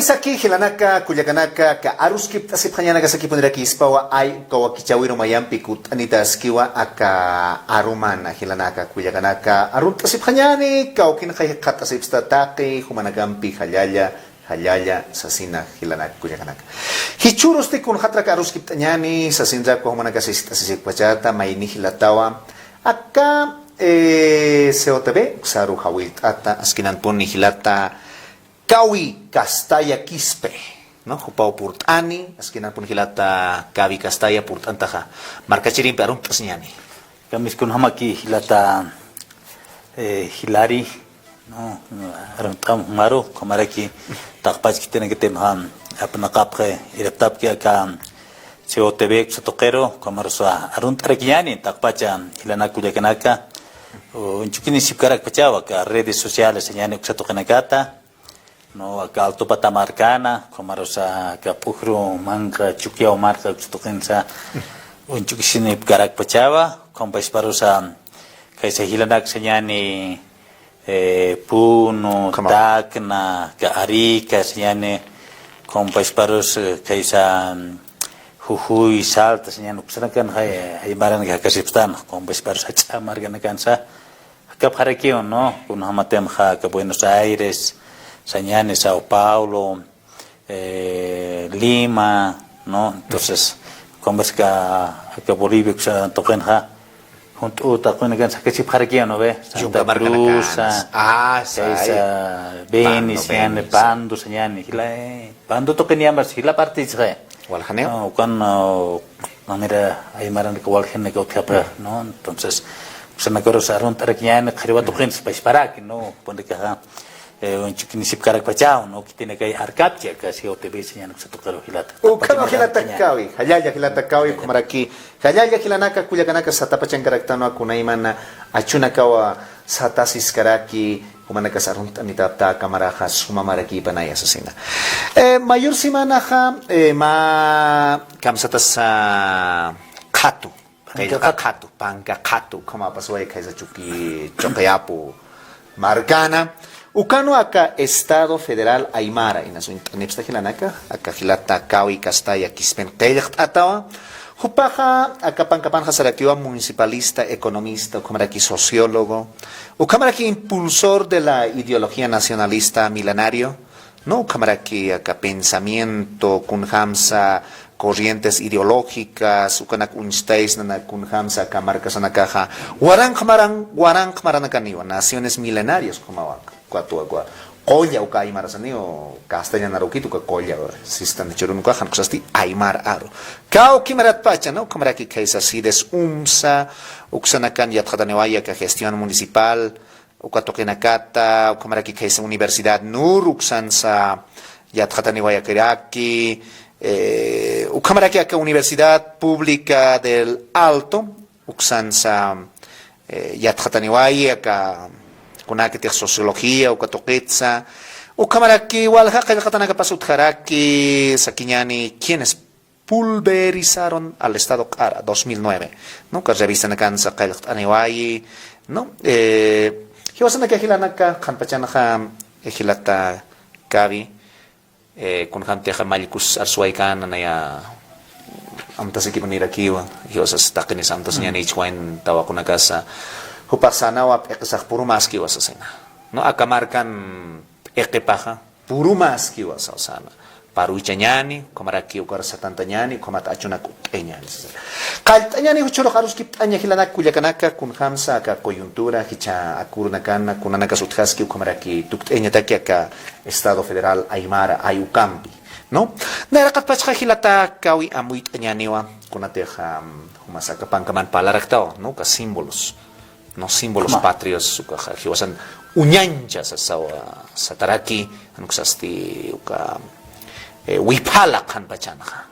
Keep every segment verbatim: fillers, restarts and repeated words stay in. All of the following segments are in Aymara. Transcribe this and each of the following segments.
Saki jilanaka, kullakanaka, aka aruskipt'asipxañanaka sakipunirakispwa, ay uka wakichäwiru mayampi kutt'anitaskiwa aka arumana, jilanaka, kullakanaka, arunt'asipxañäni, kawkinxa jikxatasipxsta taqi jumanakampi jallalla, jallalla sasina jilanaka, kullakanaka. Jichhürusti kunxatrak aruskipt'añäni sasinrakwa, jumanaka sist'asisipxpachäta, mayni jilatawa aka, eh, C O T V uksaru jawillt'ata, askinanpuni jilata Kawi Castalla Quispe, ¿no? Jupaw purt'ani, askinanpun jilata Kawi Castalla purt'antaxa, markachirimpi arunt'asiñäni. Kamisas, kunjamaki jilata, eh, jilari, ¿no? Arunt'am jumaru, ukhamaraki taqpach khitinakatimxa apnaqapxi, irptapki aka C O T V uksa tuqiru, ukhamarusa arunt'arakiñäni taqpacha jilanaka kullakanaka, uñchukinisipkarakpachawa aka redes sociales sañäni uksa tuqinakata, ¿no? Aka Alto Pata markana, ukhamarusa aka P'ujru Manqa, Chukiyaw marka uksa tuqinsa uñchukisinipkarakpachawa, ukhampachparusa khaysa jilanak sañäni, eh, Puno, Tacna, aka Arica sañäni, ukhampachparus, eh, khaysa, mm, Jujuy, Salta sañäni, uksanakan jay, jay maranaka jakasipxtan, ukhampachparus jach'a markanakansa, jakapxarakiw, ¿no? Kunjamatimxa aka Buenos Aires sañäni, Sao Paulo, eh, Lima, ¿no? Entonces, ukhampachka aka Bolivia uksa tuqinxa, junt'u tuqinakansa jakasipxarakiw, ¿no ve? Santa Cruz, ah, kaysa, Beni sañäni, Pando sañäni, jila, eh, Pando tuqiniyampas jila partisxa. Waljaniw. No, ukan, no, manera aymaranaka waljanaka utjapxi, ¿no? Entonces, uksanakarus arunt'arakiñäni, qhariwa tuqinsa pachparaki, ¿no? Punakaxa, eh, uñchukinisipkarakpachaw, ¿no? Khitinakay arkapchi aka C O T V sañäni uksa tuqiru jilata. Ukhama jilata Kawi, jallalla jilata Kawi, ukhamaraki, jallalla jilanaka, kullakanaka, satapachankaraktanwa kunaymana achunakawa satasiskaraki, jumanakas arunt'anitapxta, aka maraxa suma marakipanaya sasina. Eh, mayur semanaxa, eh, mä kamsatasa qhatu, qillqa qhatu, panka qhatu, ukhamapasway khaysa Chuki, Chuqiyapu markana. Ukanwa aka Estado Federal Aymara inas uñt'anipxsta jilanaka, aka jilata Kawi Castalla Quispen qillqt'atawa. Jupaxa aka pankapanxa sarakiwa municipalista, economista, ukhamaraki sociólogo, ukhamaraki impulsor de la ideología nacionalista milenario, ¿no? Ukhamaraki aka pensamiento kunjamsa, corrientes ideológicas, ukanak uñstaysna kunjamsa aka markasanakaxa waranqa maran, waranqa maranakaniwa, naciones milenarias ukhamawa, ukat uka qulla uka aymarasaniw, castellanarukit uka qulla, sistan churun ukaxa, jan ukasti aymar aru. Kawki maratpacha, ¿no? Ukhamaraki khaysa CIDES UMSA, uksanakan yatxataniwaya aka gestión municipal, uka tuqinakata, ukhamaraki khaysa Universidad NUR, uksansa yatxataniwayakiraki, eh, ukhamaraki aka Universidad Pública del Alto, uksansa, eh, yatxataniway aka kunakatix sociología, uka tuqitsa, ukhamaraki walja qillqatanakapas utjaraki, sakiñäni, quienes pulverizaron al Estado Q'ara, dos mil nueve, ¿no? Uka revistanakansa qillqt'aniwayi, ¿no? Eh, jiwasanaka jilanaka, qhanpachanxa, eh, jilata Kawi, eh, kunjamtixa mallkus arsuwaykänanaya, amtasikipunirakiwa, jiwasas taqinis amtasiñäni jichhawayn tawakunakasa, jupax sanawa p'iqisax purumäskiwa sasina, ¿no? Aka markan p'iqipaxa, purumäskiwa sasana. Paruchañäni, ukhamaraki ukar satantañäni, ukhamat achunak utt'ayañäni sasa. Qallt'añäni, jichhürux aruskipt'aña jilanaka kullakanaka, kunjamsa aka coyuntura, jichha akurunakana, kunanakas utjaski, ukhamaraki tukt'ayañataki aka Estado Federal Aymara, ay ukampi, ¿no? Nayraqatpachxa jilata Kawi amuyt'añäniwa, kunatix, am, jumas aka pankaman parlaraktawa, ¿no? Uka símbolos. ¿No? Símbolos patrios, ukaxa jiwasan uñancha sasawa sataraki, jan uksasti uka, eh, wiphala qhanpachanxa.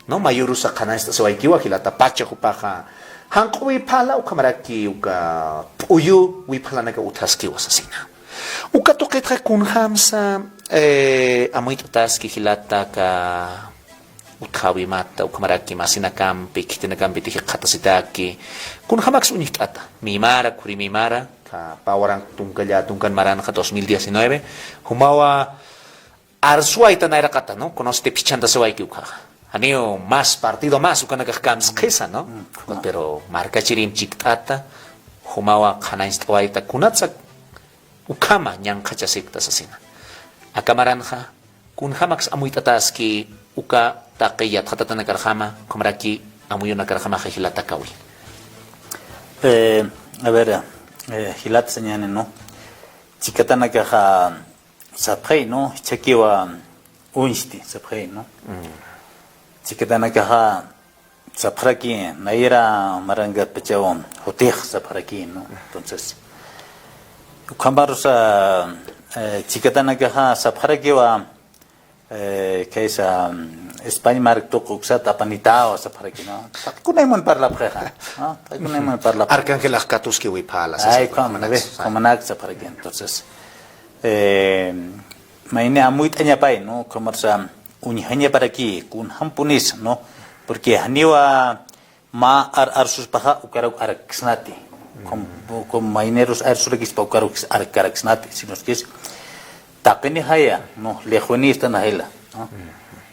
¿No? Mayurusa qhanañcht'asiwaykiwa jilata pacha jupaxa. Janq'u wiphala ukhamaraki uka p'uyu wiphalanaka utjaskiwa sasina. Uka tuqitxa kunjamsa, eh, amuyt'ataski jilata aka utjäwimata, ukhamaraki masinakampi, khitinakampi jikxatasitaki, kunjamaksa uñjt'ata, mimara, khuri mimara, ka pä waranq tunka llätunkan maranxa dos mil diecinueve, jumawa Arsuwayta nayraqata, ¿no? Kunasti phichhantasiwayki ukhaxa. Janiw más partido más ukanakax kamsqhisa, ¿no? Pero markachirim chikt'ata, jumawa qhanañcht'awayta, kunatsa ukhama ñanqhachasipkta sasina. Aka maranxa, kunjamaks amuyt'ataski uka taqi yatxatatanakarjama, ukhamaraki amuyunakarjamaxa jilata Kawi. Eh, a ver, eh, jilata sañani, ¿no? Chikatanakaxa sapxay, ¿no? Jichhakiwa uñsti sapxay, ¿no? Chikatanakaxa sapxaraki, nayra marangatpachaw jutix sapxaraki, ¿no? Entonces, ukhamarusa, eh, chikatanakaxa sapxarakiwa, eh, kaysa, mm, España mark tuq uksat apanitawa sapxaraki, ¿no? Taqi kunayman parlapxixa, ¿no? Taqi kunayman parlapxixa. Arcángel Ajkatuski wiphala, ay, sasa, kumanak, kumanak, kumanak sapxaraki. Entonces, eh, mayni amuyt'añapay, ¿no? Kumarsa uñjañaparaki, kunjampunis, ¿no? Porque janiwa mä ar-, arsuspaxa ukarak arksnati. Como, como mayniros arsurakispa ukarak ark-, arksnati, sino que es taqinixaya, ¿no? Lejunistana jila, ¿no?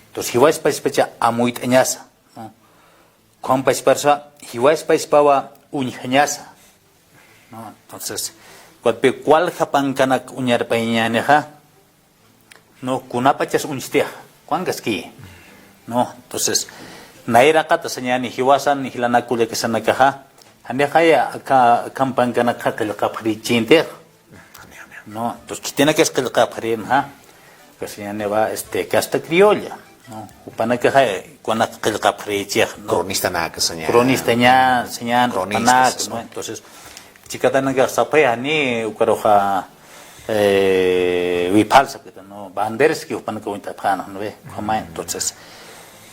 Entonces, jiwaspaspacha amuyt'añasa, ¿no? Kunampasparsa, jiwaspaspawa uñjañasa, ¿no? Entonces, cualpi, cualja pankanak uñarpayañänixa, ¿no? Kunapachas uñstixa, kunankasti, ¿no? Entonces, nayraqata sañani jiwasan jilanak kullakasanakaxa, janixaya aka, akham pankanakxa qillqapxirichintix, ¿no? Entonces, khitinakas qillqapxirinxa, que se llama, este, casta criolla, ¿no? Jupanakaxa, kunanak qillqapxirichix, ¿no? Cronistanak saña. Cronistaña, sañan, cronistas, jupanak, ¿no? ¿No? Entonces, chikatanakax sapxay jani ukaruxa, eh, wiphalsa, ¿no? Banderaski jupanakax uñtapxäna, ¿no ve? Ukhama, entonces,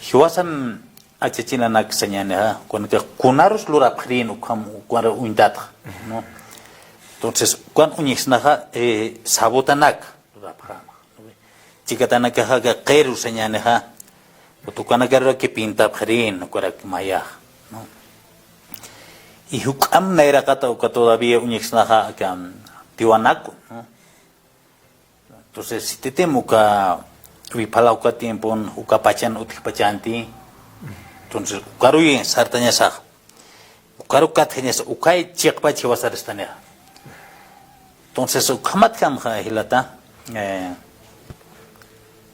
jiwasan achachinanak sañanixa, kunaka, kunarus lurapxirin ukham, ukaru uñtatxa, ¿no? Entonces, ukan uñjsnaxa, eh, sabotanak lurapxäna, ¿no ve? Chikatanakaxa aka qiru sañanixa, ukanakaruki pintapxirin, ukarak mayax, ¿no? Y juk'amp nayraqata uka todavía uñjsnaxa aka tiwanaku, ¿no? Entonces, sititim uka wiphala uka tiempon, uka pachan utjpachanti, entonces, ukaruy sartañasaxa, ukaru katjañasa, ukay chiqpach jiwasaristanixa. Entonces, ukhamatkamxa jilata, eh,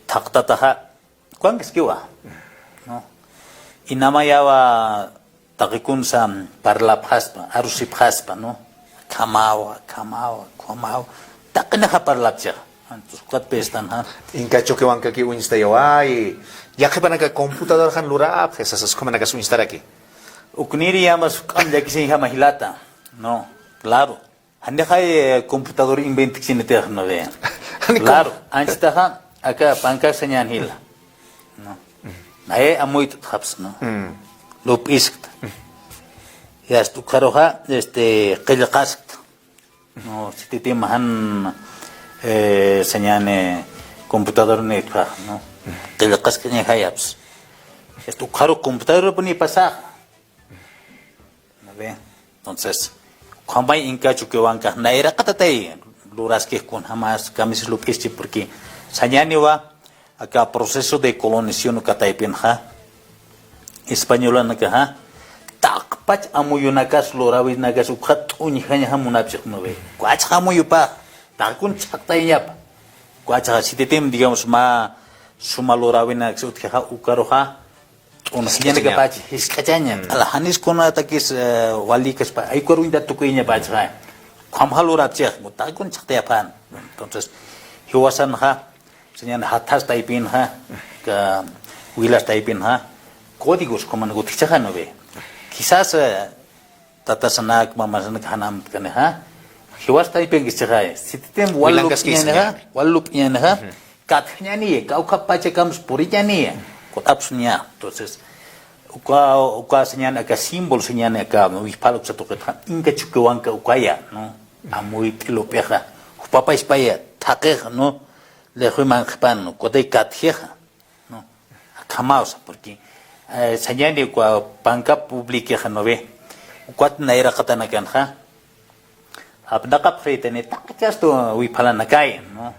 thaqtataxa, kunankskiwa, ¿no? Inamayawa taqi kunsa parlapxaspa, arusipxaspa, ¿no? Khamawa, khamawa, khamawa. Taqinixa parlapchixa. Entonces, ukat pistanxa. Inka Chukiwankaki uñstayaway. Yaqhipanaka computadorxan lurapxi, sasas ukhamanakas uñstaraki. Ukniri yamas juk'amp llakisiñjama jilata, ¿no? Claro. Janixay, eh, computador inventchinitix, ¿no ve? Claro, anchitaxa, aka pankax sañan jila, ¿no? Nayax amuyt'apxapsa, ¿no? Lup'iskta. Y hasta ukaruxa, este, qillqaskta, ¿no? Sititim jan, eh, sañani computador nitpax, ¿no? Qillqaskañajayapsa. Este, ukaru computadorpuni pasaxa. ¿No ve? Entonces, ukhamay Inka Chukiwankax nayraqatatay luraskix, kunjamas kamisas lup'ischi, porque sañaniwa aka proceso de colonización uka taypinxa, españolanakaxa, taqpach amuyunakas, luräwinakas, ukxa t'uñjañaxa munapchix, ¿no ve? Ukachax amuyupa, taqi kun chhaqtayañapa. Ukachaxa sititim, digamos, mä suma luräwinakas utjixa, ukaruxa, t'unjañanakapach jisk'achaña. Ala, janis kunatakis, eh, walikaspa, ay ukaru uñtat tukuyañapachxa. Ukhamxa lurapchix, taqi kun chhaqtayapxän. Entonces, jiwasanxa, sañan jathas taypinxa, aka wilas taypinxa, códigos kuman utjchixa, ¿no ve? Quizás, eh, tatasanak, mamasanak jan amtkanixa, jiwas taypinkis chixay. Sititim wal lup'iñanixa, wal lup'iñanixa, katjañaniya, kawkha pachakamps puriñaniya, kut'apxsuniya. Entonces, uka, uka sañan aka símbolo sañan aka wiphala uksa tuqitxa, Inka Chukiwanka ukaya, ¿no? Amuyt'i lup'ixa, jupapachpaya, thaqixa, ¿no? Lixwi manqhipan, ¿no? Ukatay katjixa. ¿No? Akhamaw sa, porque, eh, sañani uka panka publicaxa, ¿no ve? Ukat nayraqatanakanxa, apnaqapxitani taqi kastu wiphalanakay, ¿no?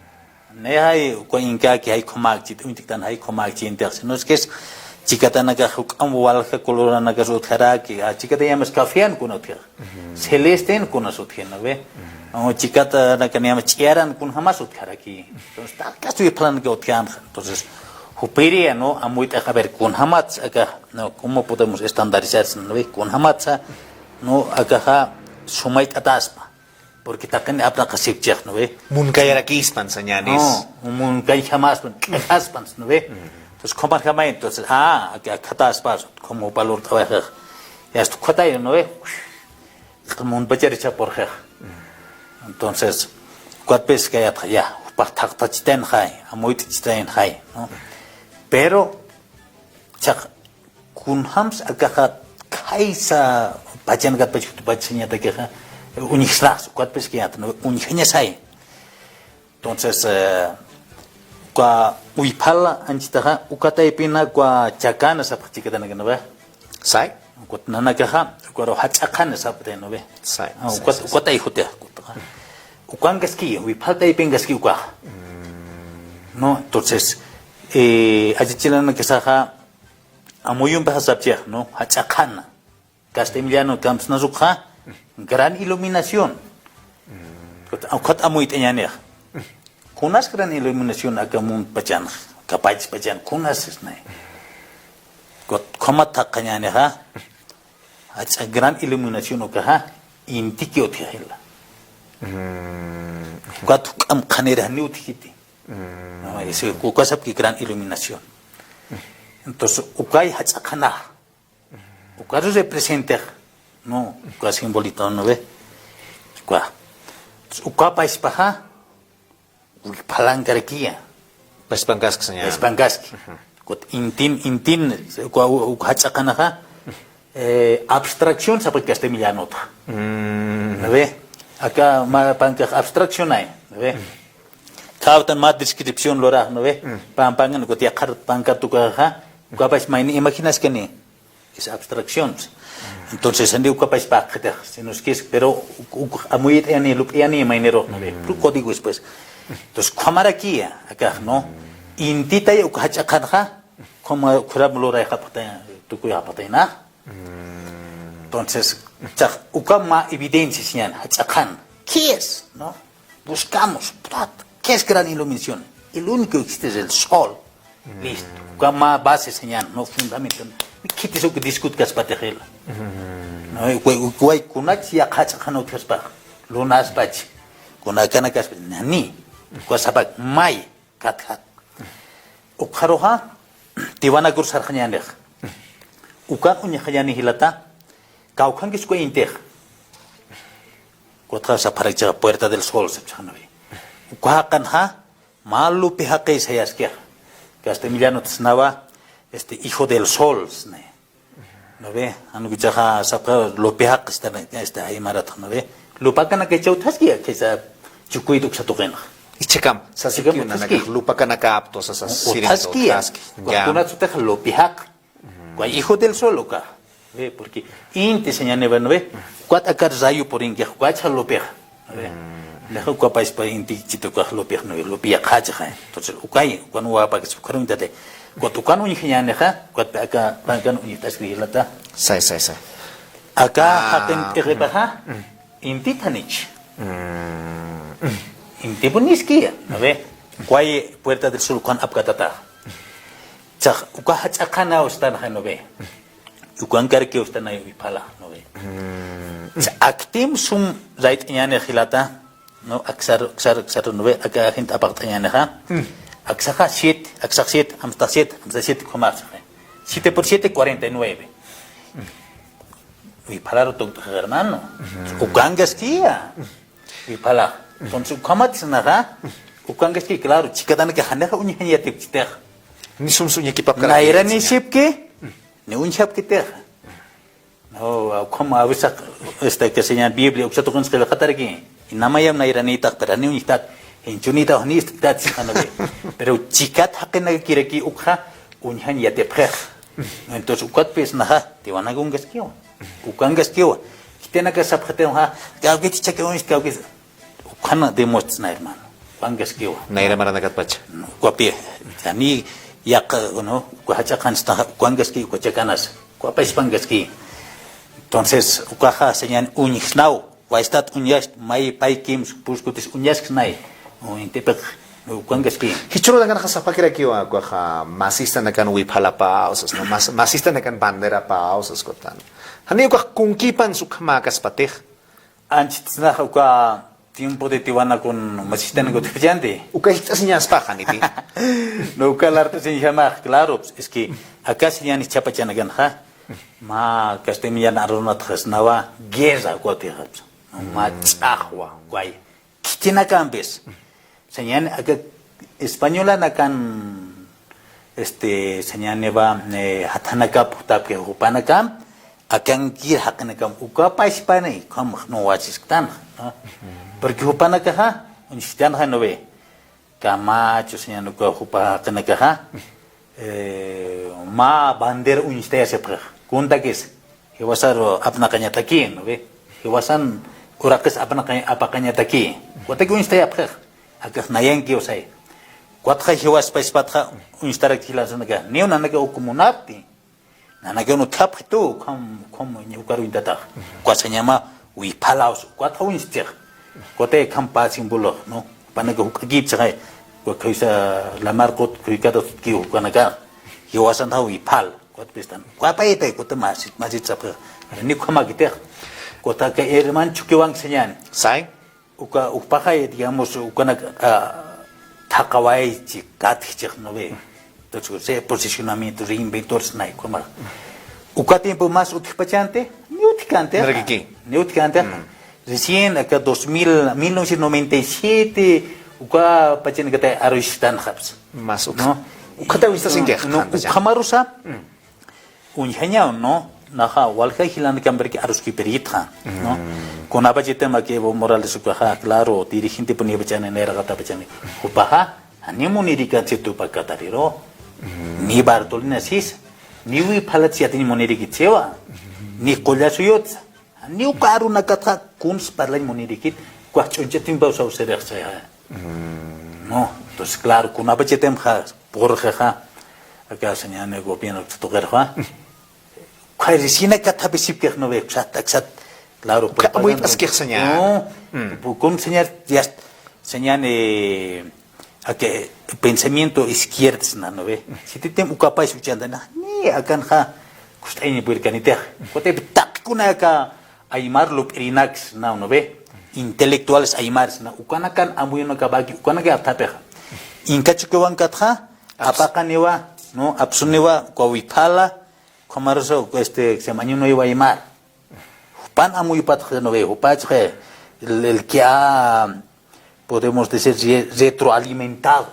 Nayjay, uka inkaki jay khumakchi, uñtiktan jay khumakchi intix, sino es que es chikatanakax juk'amp walja coloranakas utjaraki, a, chikatayamas cafean kuna utjax. Celestin kunas utjina, ¿ve? O chikatanakaniyamas ch'iyaran kunjamas utjaraki. Entonces, ta caso wiphalanaka utjanxa. Entonces, jupiriya, ¿no? Amuyt'ax, a ver, kunjamatsa aka, ¿no? ¿Cómo podemos estandarizar, ¿no ve? Kunjamatsa, ¿no? Akaxa sumayt'ataspa. Porque taqin apnaqasipchix, ¿no ve? Munkayarakispan sañänis. No, munkayjamaspan, q'ixaspan, ¿no ve? Entonces, ¿cómo jamay? Entonces, ah, aquí, acá está, como valor trabajar. Ya está, ¿cómo está, no ve? Munpacharicha por jex. Entonces, ¿cuál pes que ya, ya, jupax thaqtachitaynxay, amuyt'achitaynxay, ¿no? Pero, chaq, kunjams akaxa khaysa pachanakatpach jutpach sañatakixa, uñjsnax, ukat pis kiyat, ¿no? Uñjañasay. Entonces, eh, uka wiphala anchitaxa, uka taypina, uka chakana sapxi chikatanakana, ¿ve? Say. Ukat nanakaxa, ukaru jach'aqana sapxi, ¿no ve? Say, ah, say, ukat, say, ukat say. Ayjutixa, ukat. Ukankaski, wiphala taypinkaski ukaxa. ¿No? Entonces, eh, achachilanakasaxa, amuyumpi jasapchix, ¿no? Jach'aqana. Castellano kamsnasukxa, gran iluminación. Ukat, ukat amuyt'añänix. Kunas gran iluminación aka munpachanx, aka pachpachan, kunas isnay. Ukat, ¿cómo thaqañänixa? Jach'a gran iluminación ukaxa, intiki utjixila. Ukat juk'amp qhanirix janiw utjkiti. No, ese, uka sapki gran iluminación. Entonces, ukay jach'aqanax. Ukaru representix, ¿no? Uka simbolito, ¿no ve? Uka. Entonces, uka payspaxa, wiphalankarkiya. Payspankaski, señor. Payspankaski. Ukat intin, intin, uka, uka jach'aqanaxa, eh, abstracción, sapxi castellanotxa. ¿No ve? Aka mä pankax abstracción ay, ¿no ve? Kawtan mä descripción lurax, ¿no ve? Pan, pan, ukat yaqhar panka tukaxa, uka pays mayni imaginaskani. Es abstracción. Entonces, andi uka payspa qhitix, sino es que es, pero u-, u-, amuyt'ayani, lup'ayani, maynirux, ¿no ve? Pero código es, pues. Entonces, ¿cómo marakiya, akax, ¿no? Intitay uka jach'aqanxa, ¿cómo, cómo lurayxapxta, tukuyxapxtayna? Entonces, chaq, uka mä evidencia, señal, jach'aqan. ¿Qué es, no? Buscamos, ¿qué es gran iluminación? El único que existe es el sol. Listo. Uka mä base, señal, no fundamento. Khitis uka discutkaspatixila. No, uka, uka, kunach yaqha jach'aqan utjaspax. Lunaspach. Kunakanakaspa. Nani. Uka sapak may. Katjat. Ukxaruxa, Tiwanakur sarxañänix. Ukan uñjañäni jilata, kawkhankis uka intix. Ukatxa sapxarakchixa Puerta del Sol, sapxañäni. Uka jaqanxa, mä lupi jaqis sayaskix. Castellanot sasnawa, este, hijo del sol, sasnay. ¿No ve? Jan ukachaxa sapxi lupi jaq, este, este, aymaratxa, ¿no ve? Lupakanakachaw utjaski, kisa chukuyt uksa tuqinxa. Ichhakam, sasikiw nanakax, lupakanakaptu, sasa, sirintu, utjaski. Utjaski. Ya. Kunat sutixa lupi jaq. Uka hijo del sol uka. ¿Ve? Porque inti sañäniwa, ¿no ve? Ukat aka rayo purinkix, ukacha lupixa. A ver. Deja uka payspa inti chitukax lupix, ¿no? Lupi yaqhachaxa. Entonces, ukay, ukan wapakis, ukaru intate. Ukat ukan uñjañänixa, ukat aka pankan uñjtaskir jilata. Say, say, say. Aka jaqin t'iqipaxa, inti thanich. Inti puniskiya, ¿no ve? Uka Puerta del Sol ukan apkatata. Chax, uka jach'aqanaw ustanxa, ¿no ve? Ukankarkiw ustanay wiphala, ¿no ve? Cha aktim sum rayt'añäni jilata, ¿no? Aksar, aksar, aksar, ¿no ve? Aka agent apaqt'añänixa. Aksaxa siete, aksax siete, amstax siete, amstax siete, ¿cómo hace? Siete por siete, cuarenta y nueve. Wiphalaru tukt'xa, hermano. Ukankaskiya. Wiphala. Entonces, ukhamat sasnaxa, ukankaski, claro, chikatanakax janixa uñjañ yatipkitix. Ni sums uñakipapkarakiya. Nayranisipki, ni uñjapkitix. No, como a veces, este, que señal Biblia, uksa tuqin qillqataraki. Namayam nayranïtax, pero ni uñjtat, jinchunïtax ni ist'ktat, sixanawi. Pero chikat jaqinakakiraki ukxa, uñjañ yatipxix. Entonces, ukat pis sasnaxa, Tiwanakunkaskiwa. Ukankaskiwa. Khitinaka sapxitix, kawkit chaki uñjt, kawkit. Ukhana demuestra, hermano. Pankaskiwa. Nayra maranakatpacha. Ukapi, jani yaq, ¿no? Uka jach'a qhanstaxa, ukankaski, uka chakanas. Ukapayspankaski. Entonces, ukaxa sañäni uñjsnaw, waystat uñast, may paykim, puskutis uñasksnay. Uñtipix, ukankaski. Jichhürunakanxa sapakirakiwa, ukaxa masistanakan wiphalapawsas, ¿no? Mas-, masistanakan banderapaw sas ukhatan. Jani ukax kunkipan sukhamäkaspatix. Anchitsnaxa uka tiempo de Tiwanakan masistanakan utjpachanti. Uka jich'asiñaspaxa, ¿no? Uka lart'asiñjamax, claro, pues, es que aka sañäni jichhapachanakanxa, mä castellano arunatxa sasnawa guerra, uka utjxa, pues, ¿no? Mä ch'axwa, uka. Khitinakampis. Sañäni aka españolanakan, este, sañäniwa, eh, jathanakap jutapki jupanakamp, akankir jaqinakamp uka pachpani, ukham no wachisktan, ¿no? Porque jupanakaxa, uñstanxa, ¿no ve? Camacho, sañäni uka jupa jaqinakaxa, eh, mä bandera uñstayasipxix. Kuntakis, jiwasaru apnaqañataki, ¿no ve? Jiwasan uraqis apnaqa-, apaqañataki. Ukataki uñstayapxix. Akax nayankiw say. Ukatxa jiwaspachpatxa uñstarak jilansanaka. Niw nanaka uk munapti. Nanaka unu thapxitu, ukham, ukham ukaru uñtatax. Uka sañäma wiphalawsa. Ukatxa uñstix. Ukatay ukham pä símbolox, ¿no? Jupanaka juk'akipchixay, uka khuysa lamar qut, khuykatut ki jupanaka, jiwasanxa wiphal, ukat pistan. Ukapaytay, ukat masit, masit sapxix. Ni ukhamäkitix. Ukataka hermano Chuquiwan sañäni. Say. Uka, ukpaxay, digamos, ukanak, ah, thaqawaychi, katjchix, ¿no ve? Entonces, ese posicionamiento, reinventarse, nay, como. Uka tiempo más utjpachanti, ni utjkanti. Mira que aquí. Ni utjkanti. Mm. Recién acá dos mil, mil novecientos noventa y siete, uka pachanakatay aruystan japs. Más uk-, ¿no? Ukata wistas ingex, no, kan pacha. Ukhamarusa, mm, uñjañaw, ¿no? Naxa, walja jilanakampiraki aruskipirïtxa, ¿no? Mm. Kunapachatï aka Evo Morales ukaxa, claro, dirigentepuniw pachani, nayraqatapachani. Jupaxa, janiw munirikansi Tupac Katariru. Mm. Ni Bartolina Sisa, ni wiphalatsa yatiñ munirikit siwa, ni qulla suyutsa. Janiw uka arunakatxa kuns parlañ munirikit, ukax ch'uñchatimpaw sawsirixsa. Mm. No, entonces, claro, kunapachatï purxixa, aka sañäni gobierno tuqirxa. Ukhay risinak kathapisipkix, ¿no ve? Aksat, aksat, claro, uka propaganda. Amuyt'askix sañäni. No, mm, pu-, kun sañäni, ya, sañäni, eh, aka pensamiento izquierda sna, ¿no ve? Sititim ukapays uchantana, ni akanxa kust'ayañ purkanitix. Ukatay taqikuna aka aymar lup'irinak sna, ¿no ve? Intelectuales aymaras sna, ukanakan amuyunakapaki, ukanaka apthapixa. Inka Chuquiwankatxa, aps- apaqaniwa, ¿no? Apsuniwa, uka wiphala, ukhamarusa, este, se llama Año Nuevo Aymar. Jupan amuyupatxa, ¿no ve? Jupatxa, el, el que ha, podemos decir, re-, retroalimentado,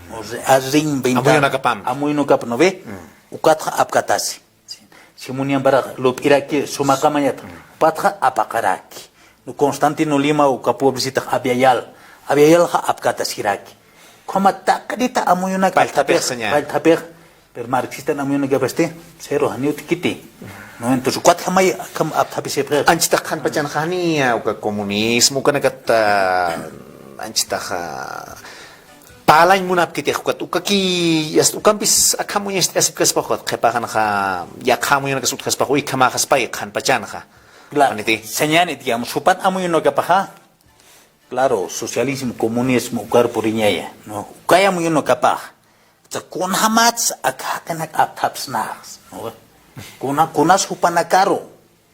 ¿no? Re-, ha reinventado. Amuyunakapampi. Amuyunakap, ¿no ve? Mm. Ukatxa apkatasi. Sí. Simunian para lup'iraki sumaqamañata. Jupatxa apaqaraki. No, Constantino Lima, uka publicitax Abya Yala. Abya Yalaxa apkatasiraki. Ukhama taqirita amuyunak apthapix, apthapix sañäni. Apthapix. Pero marxistan amuyunakapasti, cero, janiw utjkiti. No, entonces, ukatjamay, akham apthapisipxi. Anchitax qhanpachanxa janiya, uka comunismo, ukanakat, ah, anchitax, ah, parlañ munapkitix ukat, ukaki, yast-, ukampis akham uñast'asipkaspax ukat, qhipaxanxa, yaqha amuyunakas utjaspax, uykhamäxaspay qhanpachanxa. Claro. Aniti. Sañäni, digamos, jupan amuyunakapaxa, claro, socialismo, comunismo, ukar puriñaya, ¿no? Ukay amuyunakapax. Kunjamats aka jaqinak apthapsnax, ¿no? Kuna, kunas jupanakaru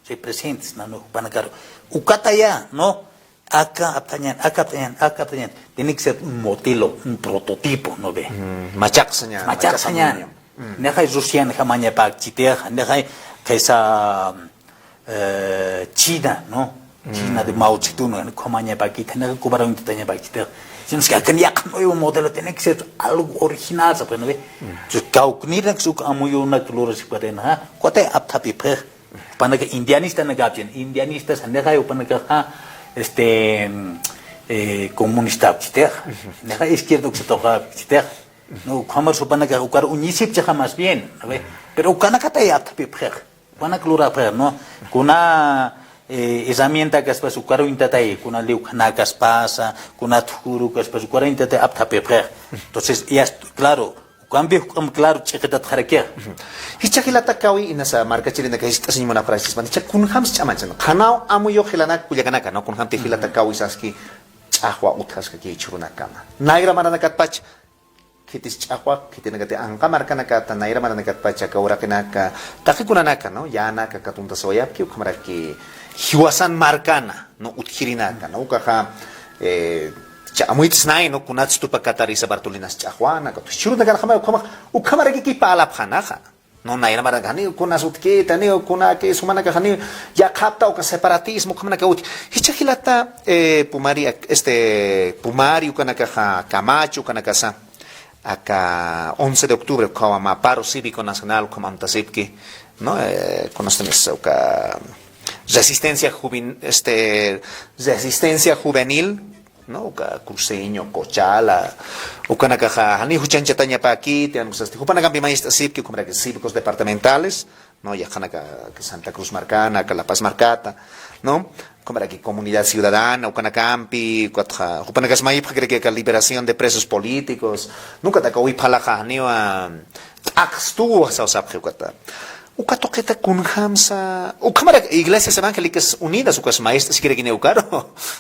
representsna, ¿no? Jupanakaru. Ukataya, ¿no? Aka apthañan, aka apthañan, aka apthañan. Tiene que ser un modelo, un prototipo, ¿no ve? Mm, machaq sañan, machaq sañan. Mm. Nixay Rusianjamañapakchitix, nixay khaysa, eh, China, ¿no? China de Mao Zedong, ¿no? Ukhamañapakit, nixay Cubaruntatañapakchitix. Sino es que akan yaqha nuevo modelo tiene que ser algo original, ¿se puede, no ve? Entonces, kawknirnak suk amuyunak lurasipkataynaxa, ukatay apthapipxi. Jupanaka indianistanakapchin, indianistas, nixay jupanakaxa, este, mm, eh, comunistapchitix, nixay izquierda uksatuqapchitix. No, ukhamar jupanakax ukar uñisipchixa más bien, ¿no ve? Pero ukanakatay apthapipxix, jupanak lurapxix, ¿no? Kuna, eh, herramienta kaspas ukaruñtatay, kuna liwkhanakaspasa, kuna thukuru kaspas ukaruñtatay apthapipxix. Entonces, ya, claro, ukampi juk'am claro ch'iqitatxarakix. Jichha jilata kawi inasa markachirinaka jiskt'asiñ munapxaraskispan. Jichha kunjams ch'amanchan. Qhanaw amuyux jilanak kullakanaka, ¿no? Kunjamti jilata kawi saski ch'axwa utjaskaki jichhürunakama. Nayra maranakatpach, khitis ch'axwa, khitinakati anqa markanakata, nayra maranakatpach aka uraqinaka, taqi kunanaka, ¿no? Yänaka katuntasawayapki, ukhamaraki jiwasan markana, ¿no? Utjirinaka, ¿no? Ukaxa, eh, cha amuytsnay, ¿no? Kunats tupakatarisa Bartolinas ch'axwana, katu jichhürunakanxamay, ukhama, ukhamaraki kipalapxanaxa. No, nayra maranaka, janiw kunas utjkita, janiw kunaki, sumanaka, janiw yaqhapta uka separatismo, ukhamanaka utji. Jichha jilata, eh, pumari, ak-, este, pumari ukanakaxa, Camacho ukanakasa, aka once de octubre, ukhawa mä paro cívico nacional, ukham amtasipki, ¿no? Eh, kunastunisa uka resistencia juven-, este, resistencia juvenil, ¿no? Uka cruceño, Cochala, ukanakaxa, jani juchanchatañapäkiti, ankusasti, jupanakampi mayist'asipki, ukhamaraki cívicos departamentales, ¿no? Yaqhanaka, Santa Cruz markana, aka La Paz markata, ¿no? Ukhamaraki comunidad ciudadana, ukanakampi, ukatxa, jupanakas mayipxakirakï aka liberación de presos políticos, ¿no? Ukataka wipxalaxa, janiwa, t'aqstuwa, sawsapxi ukata. Uka tuqita kunjamsa, ukhamarak Iglesias Evangélicas Unidas, ukas mayist'asikirakini ukaru,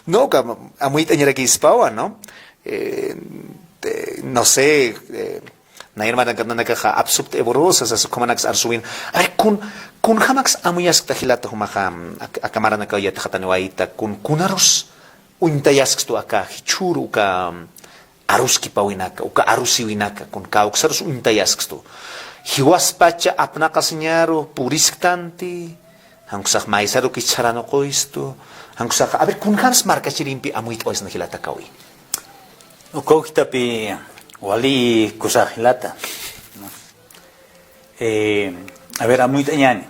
¿no? Uka amuyt'añarakispawa, ¿no? Eh, eh, no sé, eh, nayra maranakaxa apsupt eborosas, sas ukhamanaks arsuwin. A ver, kun, kunjamaks amuyaskta jilata jumaxa, ak-, aka maranakaw yatxataniwayta, kun, kunarus uñtayasktwa aka jichhüru uka aruskipawinaka, uka arusiwinaka, kun kawksarus uñtayasktwa. Jiwaspacha apnaqasiñaru purisktanti, jan ukasax maysarukichis saranuquystu, jan ukasax, a ver, kunjams markachirimpi amuyt'awayasna jilata kawi. Uka ukitapi wali kusa jilata. Eh, a ver, amuyt'añäni.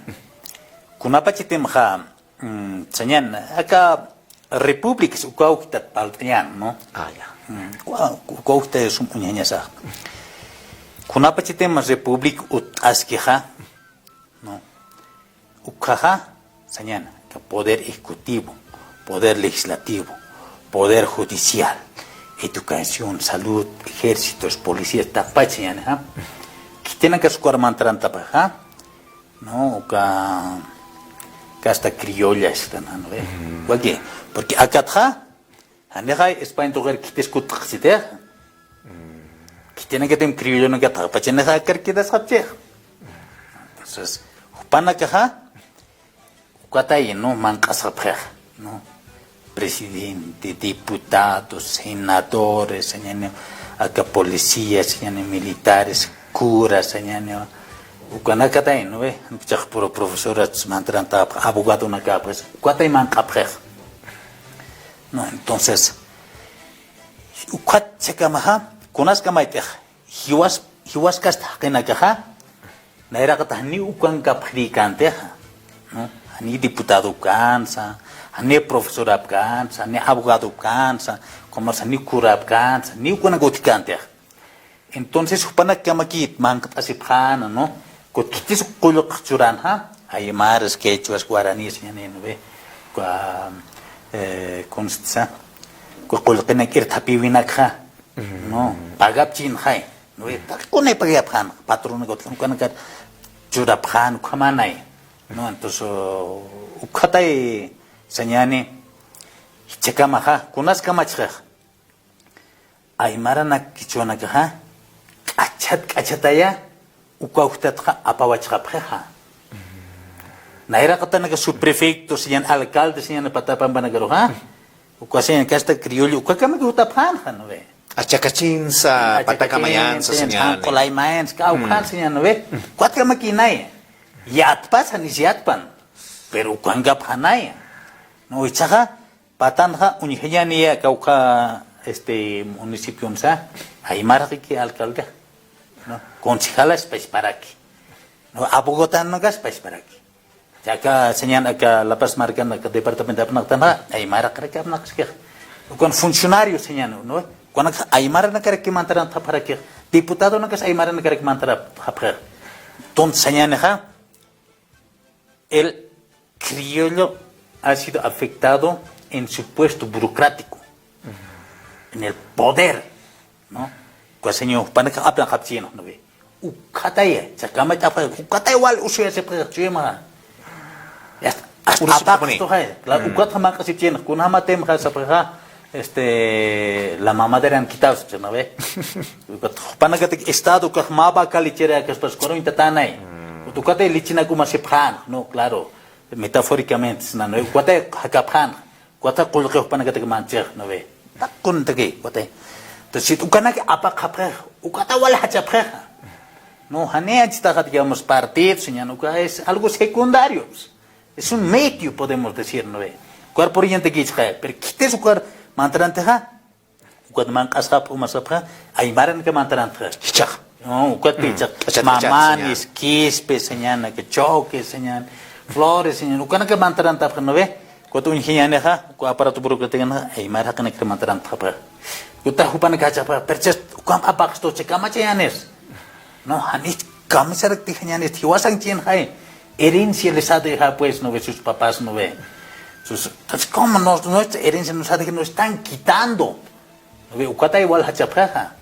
Kunapachatimxa, mm, sañäni, aka repúblicas uka ukitat parlt'añäni, ¿no? Ah, ya. Mm, uka, uka ukita sum uñjañasax. Kunapachatim república utt'askixa, ¿no? Ukhaxa, sañäni, aka poder ejecutivo, poder legislativo, poder judicial, educación, salud, ejércitos, policías, taqpach sañäni, ¿ja? Khitinakas ukar mantarantapaxa, ¿no? Uka, casta criolla, ¿no ve? Mm. Porque, porque akatxa, janixa España tuqir khitis kutt'asitix. Khitinakatim criollonakatxa, pachanixa akar quedasxapchix. Entonces, jupanakaxa, ukatay, ¿no? Manq'asxapxix, ¿no? Presidente, diputados, senadores, sañäni, aka policías, sañäni, militares, curas, sañäni, ukanakatay, ¿no ve? Jan ukachax puro profesoras mantarantaxapxi, abogadonakax, ukatay manq'apxix. ¿No? Entonces, ukat jichhakamaxa, kunaskamaytix, jiwas, jiwaskast jaqinakaxa, nayraqata janiw ukankapxirïkäntixa, ¿no? Janiw diputadopkänsa, janiw profesorapkänsa, janiw abogadopkänsa, como janiw curapkänsa, janiw ukanak utjkäntixa. Entonces, jupanakkamakit manq't'asipxäna, ¿no? Kut khitis qullq churänxa, aymaras, quechuas, guaraníes, sañäni, ¿no ve? Uka, eh, ¿cómo se dice? Uka qullqinak irthapïwinakxa, ¿no? Pagapchinxay, ¿no ve? Taqi kunay pagayapxän, patrón, ukanakar churapxän, ukhamanay, ¿no? Entonces, ukhatay, sañäni, jichhakamaxa, kunaskamachxix. Aymaranak qichwanakaxa, k'achat k'achataya, uka uktatxa apawachxapxixa. Nayraqatanaka subprefecto, sañäni alcalde, sañäni Patapampanakaruxa. Uka sañäni casta criollo, ukakamaki jutapxänxa, ¿no ve? Achakachinsa, patakamayansa, sañäni. Qulaymayansa, kawkhan, sañäni, ¿no ve? Ukatkamakïnaya. Yatpas, janis yatpan. Pero ukankapxänaya. No, ichaxa, patanxa uñjañäniya kawkha, este, municipionsa, aymaraqiki alcalde, ¿no? Concejalaspasparaki, ¿no? Abogadanakaspasparaki. Aka sañäni aka La Paz markan aka departamento apnaqtanxa, aymaraqraki apnaqaskix. Ukan funcionario sañäni, ¿no? Ukanakxa aymaranakaraki mantarantapxarakix. Diputadonakas aymaranakaraki mantarantapxarakix. Entonces sañänixa, el criollo ha sido afectado en su puesto burocrático, en el poder, ¿no? Uka señor, jupanakax apnaqapchïnxa, ¿no ve? Ukataya, chaqamachapxa, ukataya wal usuyasipxi chuyma. Ya está. Hasta apaqstuxay. Claro, ukatxa manq'asipchïnxa, kunjamatimxa sapxixa, este, la mamadera han quitado, ¿no ve? Ukat jupanakatak Estado ukax mä vaca lechera kaspas, kuruñ tatanay. Ukatay lechenak umasipxän, ¿no? Claro, metafóricamente, ¿no? Ukatay jakapxän. Ukatxa qullqi jupanakatak manchix, ¿no ve? Takuntaki, ukatay. Entonces, si ukanak apaqapxixa, ukata wal jachapxixa. No, jani anchitaxa, digamos, partido, señan, uka es algo secundario. Es un medio, podemos decir, ¿no ve? Ukar puriñantakichxa, pero khitis ukar mantarantixa, ukat manq'asxapxa, umasxapxa, aymaranaka mantarantxa. Jichhax. No, ukat jichhax. Mamanis, Quispe, señan, aka Choque, señan, Flores, señan, ukanaka mantarantapxa, ¿no ve? Ukat uñjiñänixa, uka aparato burocrático, aymar jaqinakir mantarantapxa. Ukat jupanaka jachapxa, pero chas, ukamp apaqstu, chaqamachañänis. No, jani kamisaraktijañänis, jiwasañchïnxay. Herencia les ha dejado, pues, ¿no ve? Sus papás, ¿no ve? Sus, entonces, ¿cómo nos, nuestra herencia nos ha dejado? Nos están quitando. ¿No ve? Ukatay wal jachapxixa.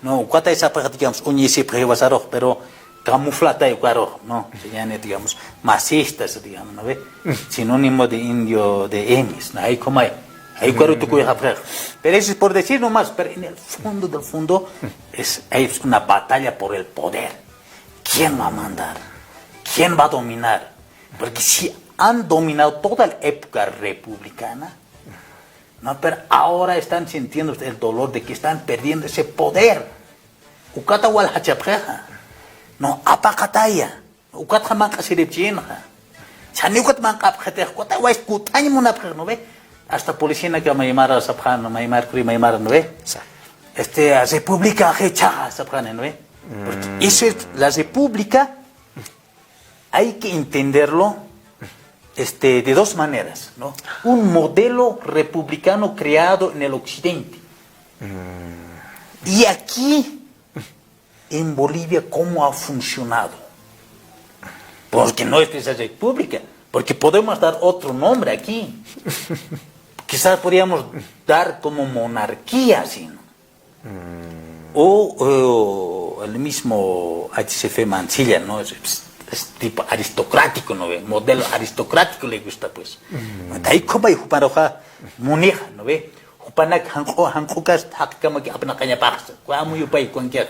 No, ukatay sapxixa, digamos, uñisipxi jiwasarux, pero camuflatay ukarux, ¿no? Señan, digamos, masistas, digamos, ¿no ve? Sinónimo de indio de Emis, ¿no? Ay, ¿cómo hay? Ay, ukaru tukuyxapxixa. Pero eso es por decir nomás, pero en el fondo del fondo es, es una batalla por el poder. ¿Quién va a mandar? ¿Quién va a dominar? Porque si han dominado toda la época republicana, ¿no? Pero ahora están sintiendo el dolor de que están perdiendo ese poder. Ukata wal jachapxixa. No, apaqataya. Ukatxa manq'asiripchïnxa. Chani ukat manq'apxitix, ukata wal kut'añ munapxix, ¿no ve? Hasta policianaka maymara sapxän, maymar, kuri maymara, ¿no ve? Este, república jichhaxa sapxän, ¿no ve? Porque eso es, la república hay que entenderlo, este, de dos maneras, ¿no? Un modelo republicano creado en el occidente. Y aquí, en Bolivia, ¿cómo ha funcionado? Porque no es esa república, porque podemos dar otro nombre aquí. Quizás podríamos dar como monarquía, ¿sí, no? O, o el mismo H C F Mancilla, ¿no? Es, es, es tipo aristocrático, ¿no ve? Modelo aristocrático le gusta, pues. Ay, ¿cómo hay juparuxa munixa, ¿no ve? Jupanak janq'u, janq'ukas jaqkamaki apnaqañapaqsa. Uka amuyupay ukankixa.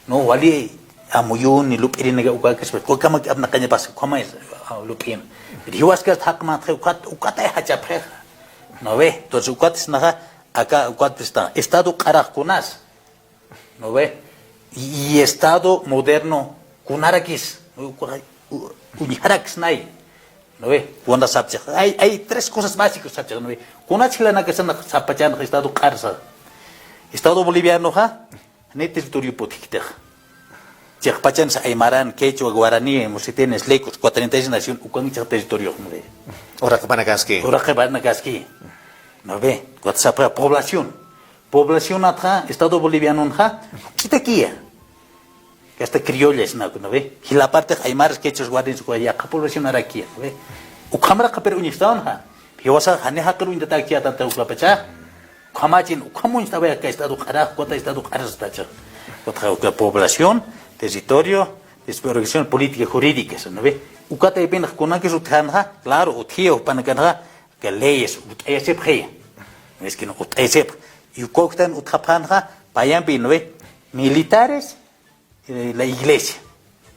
No, wali amuyuni, lup'irinaka ukakas, pues, ukamaki apnaqañapaqsa, ¿cómo es? Ah, lup'in. Pero jiwaskas jaqmantxa, ukat, ukatay jachapxixa. ¿No ve? Entonces, ukat sinaxa, aka, ukat sinaxa, Estado q'arax kunas. ¿No ve? Y, y Estado moderno kunarakis, u-, u-, uñjarakis nay. ¿No ve? Kuna sapchix. Hay, hay tres cosas básicas sapchix, ¿no ve? Kuna jilanakasan sapachanxa Estado q'arsa. Estado bolivianoxa, ni territorio putjkitix. Chiqpachansa aymaran, quechua, guaraní, musitines, lecos, cuarenta y seis nación, ukan chiq territorio, ¿no ve? Uraqpanakaski. Uraqpanakaski. ¿No ve? Ukat sapxi población. Población atxa, Estado bolivianonxa, juk'itakiya. Hasta criollas, ¿no? ¿No ve? Jila parte aymaras, quechuas, guaraníes, uka yaqha población arakiya, ¿no ve? Ukhamaraqa pero uñistawxa. Jiwasax jani jaqir uñtatäkchiyätanti ukapacha. Ukhamachin, ukham uñstaway aka Estado q'arax, ukata Estado q'arax satächi. Ukatxa uka población, territorio, desarrollo, política jurídica, ¿no ve? Uka taypinxa kunakis utjänxa, claro, utjiya jupanakaxa, que leyes, ut'ayasipxiya. Es que no, ut'ayasipx. Y uka uktan utjapxänxa, payampi, ¿no ve? Militares, eh, la iglesia.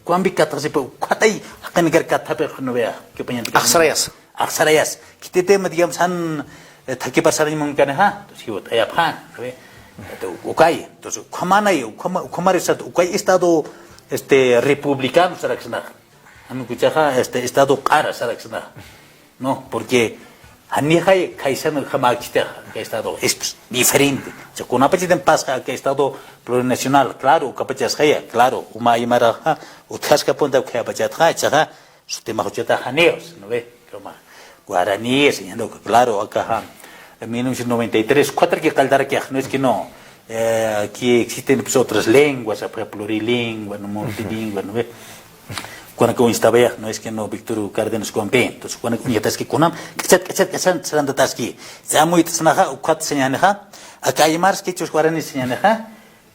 Ukampi katxasipa, ukatay, jaqinakar katxapix, ¿no ve? Axsarayas. Axsarayas. Khititima, digamos, jan, eh, thakipar sarañ munkanixa, entonces, ut'ayapxän, ¿no ve? Entonces, ukay, entonces, ukhamanay, ukhama-, ukhamar Estado, ukay Estado, este, republicano, saraksnax. Jan ukachaxa, este, Estado q'ara, saraksnax. No, porque janixay khaysan jamäkchitix aka Estado, es, pues, diferente. O sea, kunapachatim pasxa aka Estado plurinacional, claro, ukapachasxaya, claro, uma aymaraxa, utjaskapunta ukhayapachatxa, ichaxa, sutimax uchatax janiw, ¿no ve? Como guaraníes, ¿no? Claro, akaxa, en mil novecientos noventa y tres, cuatro que caldarkiax, no es que no, eh, aquí existen, pues, otras lenguas, por ejemplo, plurilingüe, ¿no? Multilingüe, ¿no ve? Jupanaka uñstapayax, no es que no, Víctor Cárdenas Compe. Entonces, jupanaka uñjataski kunam, k'achat, k'achat, k'achat, sarantataski. Samuyt'snaxa, ukat sañänixa, aka aymaras kichus guaranis sañänixa,